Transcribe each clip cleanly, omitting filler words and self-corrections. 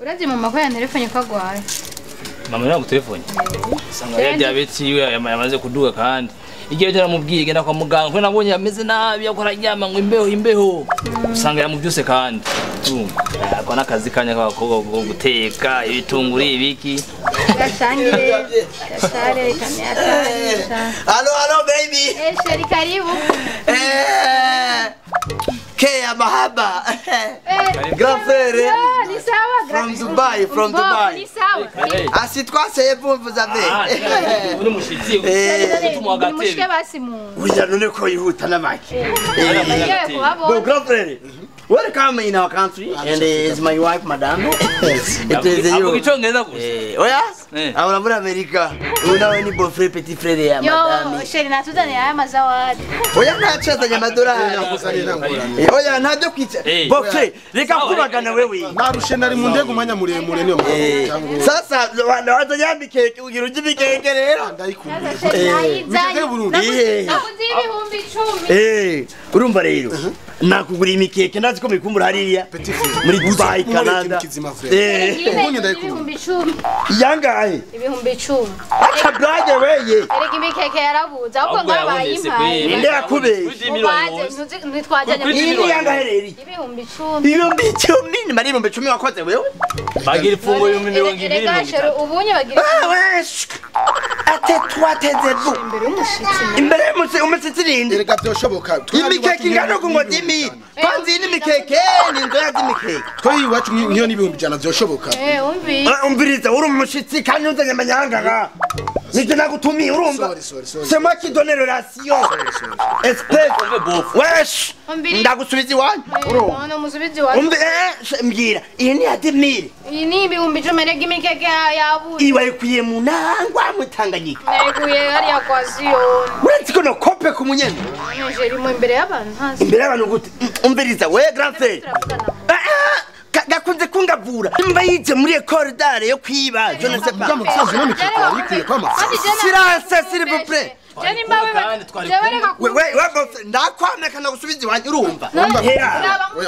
Urazi mama ko yantelefone ko agwaye. Mama nawe gutelefone. Sanga ya diabete yiwe yamaze kuduga kandi. Igihe cyaramubwiye genda kwa muganga ko nabonye ameze nabi yakora ryama ngo imbeho imbeho. Usanga yamubyuse kandi. Ako nakazi kanya k'abakobwa ko guteka ibitunguru ibiki. Gashangire. Gashare kamera. Allo allo baby. Eh chéri karibu. Eh. Kea mahaba. Grand frère. Ni sawa from Dubai, from Dubai. Ni sawa. Assis-toi, c'est bon, vous avez. Uri mushitsi. Mushike basi mu. Oya none ko yihuta namaki. Bon grand frère. Welcome in our country and is my wife madame. It is you. Oya? Ahora muri America. Unawe ni beau frère petit frère ya madame. Yo, chéri natuzaniye aya mazawadi. Oya ntacazanye amadorari. Oya ntabyo kwica. Beau frère, reka kubagana wewe. Narushe nari mu ndege umwanya muremure niyo mpamvu cyangwa. Sasa wazanyambike ugira ujye imikeke rero. Ndayikumbuye. Nakuzi 10,000. Eh, urumva rero. Nakugura imikeke ndazi ko mikumbura hariya muri Dubai Canada. Eh, 10,000. Yangahe? 10,000. Acha brage weye. Erega imikeke yarabuze ahubwo ngabayimpaye. Ninde yakubeye? Nitwajanye muri yangahe rero? 10,000. 10,000 ni mari 10,000 wakoze wewe? Bagira ifungo 20,000. Ubunye bagira. Ate toi taisez-vous. Imbere y'umushitsi ninde? Erega byoshoboka. Imikeke ingano ngo dimi. Kwanza iyi mikeke ni inzoya z'imikeke. Twe iwacu niyo ni 100,000 byoshoboka. Eh umvi. Umviriza uri umushitsi kandi unzanye amanyanga ga. Nige nagutumiye urumva. C'est moi qui donne le ration. Espèce. Wesh. Ndagusubiza iwanyu. Urumva. None musubiza iwanyu. Umvi mbwira iyi ni ya 10,000. Iyi ni 10,000 erega imikeke yabuze. Iwa ikuye mu ntangwa mu Tanganyika. Nayikuye hariya kwa Ziyoni. Uretse ko no kope ku munyene. Nije irimo imbere y'abantu hasi. Imbere y'abantu gute? Umviriza we grand frère. Gakunze kungavura. Imba yije muri école d'art yo kwiba. Je ne sais pas. Silence s'il vous plaît. We ndakwameka ndagusubiza iwanyu urumva.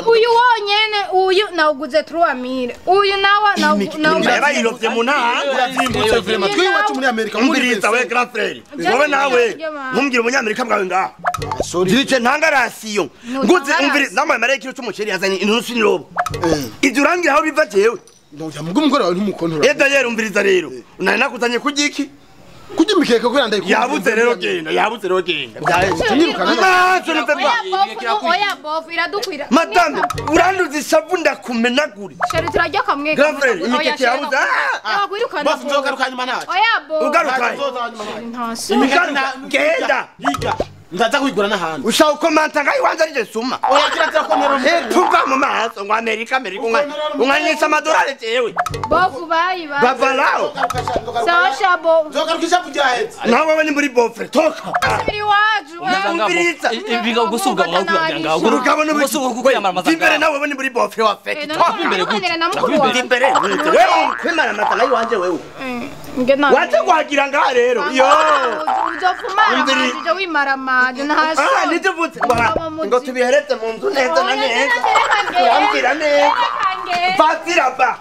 Uyu wonyene uyu nawuguze 3000. Uyu nawe nawe bayirovye mu ntanga. Urazimbutse vraiment. Twe iwacu muri Amerika. Umviriza we grand frère. Wowe nawe ntumbwire umunyamerika bwawe ngaha. Sorry. Ntanga ration. Nguze umviriza namwe mare kiro cy'umuceri yazanye inusu n'irobo. Ibyo urangira aho biva jewe. Ndumva umugore wawe ntumukontora. Eda yero umviriza rero. Nari nakuzanye kugiki? Kujya imikeke ko yandayikunda. Yabuze rero genda, yabuze rero genda. Tunyirukana. Oya bofu iradukwira. Madame, uranduza ishavu ndakumenagura. Chéri turajya kamwe. Grand frère, imikeke yabuze. Oya bofu nzogaruka nyuma nawe. Oya bofu. Ugaruka. Genda. Yiga. Ndaza kwigura n'ahandi. Ushaka ukomanta ngaho iwanze ari je suma. Oya kiratira ko ntero. Eh tuva mu maso ngo Amerika Amerika unganisha amadorari jewe. Bofu bayi bayi. Babalao. Sawa shabo. Nzogaruka ishavu ryahetse. Nawe wewe ni muri bofre toka. Asubira iwacu. Umviriza. Ibiga gusuga ngo kugira ngo urugabo no gusuga kwiyamamaza. Imbere nawe wewe ni muri bofre wa fake. Toka imbere gute. Imbere. Wewe kwimara mata nayo wanje wewe. Ngena. Waje kwagira ngaha rero. Yo. Uzofumara manje wimara manje nta Ah nituvutse ngo tubihereze mu nzu neza na neza. Urambwira neza. Fatira ba.